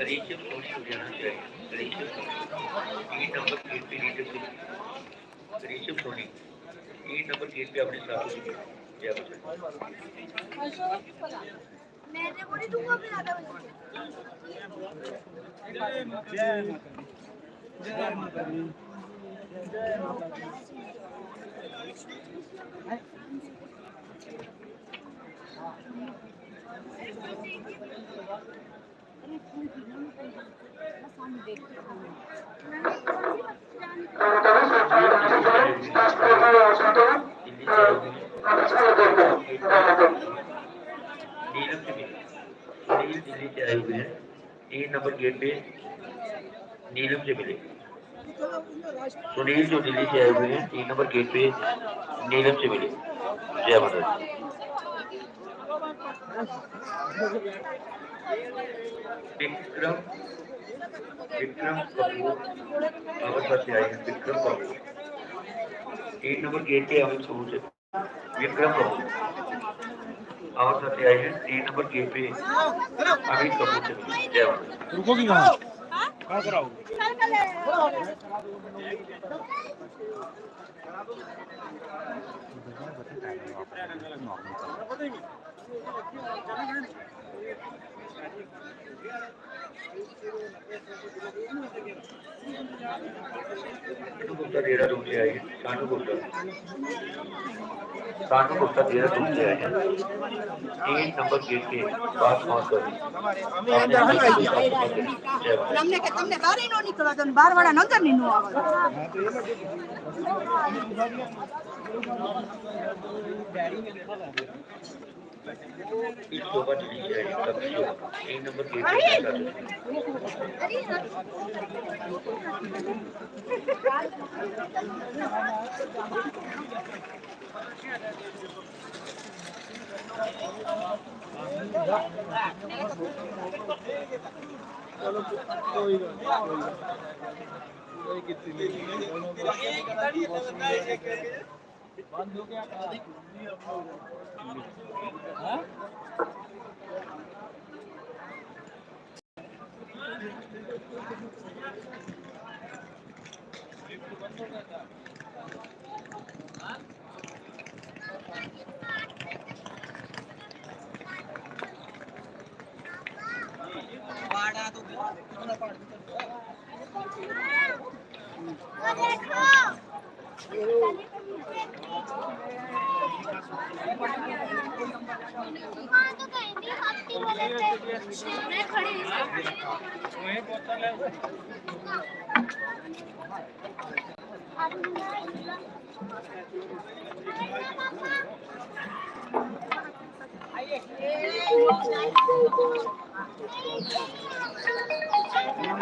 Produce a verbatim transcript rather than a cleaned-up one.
ऋषभ सोनी हो जाना चाहिए। ऋषभ सोनी। तीन नंबर गेट पे ऋषभ सोनी। ऋषभ सोनी। तीन नंबर गेट पे अपने साथ। जय बजरंग। मैंने बोली दूंगा फिर आधा बजे। नीलम से मिले। सुनील दिल्ली से आए हुए हैं। तीन नंबर गेट पे नीलम से मिले। सुनील जो दिल्ली से आए हुए हैं, तीन नंबर गेट पे नीलम से मिले। जय माता दी। विक्रम, विक्रम कपूर, अमृतसर से आए हैं विक्रम कपूर। तीन नंबर गेट पे अमित कपूर से, विक्रम कपूर। अमृतसर से आए हैं, तीन नंबर गेट पे अमित कपूर से मिले। जय माता दी। रुकोगी कहाँ? कहाँ कराओ? शांतु गुप्ता देहरादून से आई है। शांतु गुप्ता। शांतु गुप्ता देहरादून से आई है। तीन नंबर गेट के पास पहुंच कर हमने के तुमने बाहर ही नो निकला, तुम बाहर वाला नंदर नहीं नो आवा। एक शोभा दीदी है, तब शोभा। तीन नंबर गेट पे। चलो, कोई बात नहीं, कोई बात नहीं।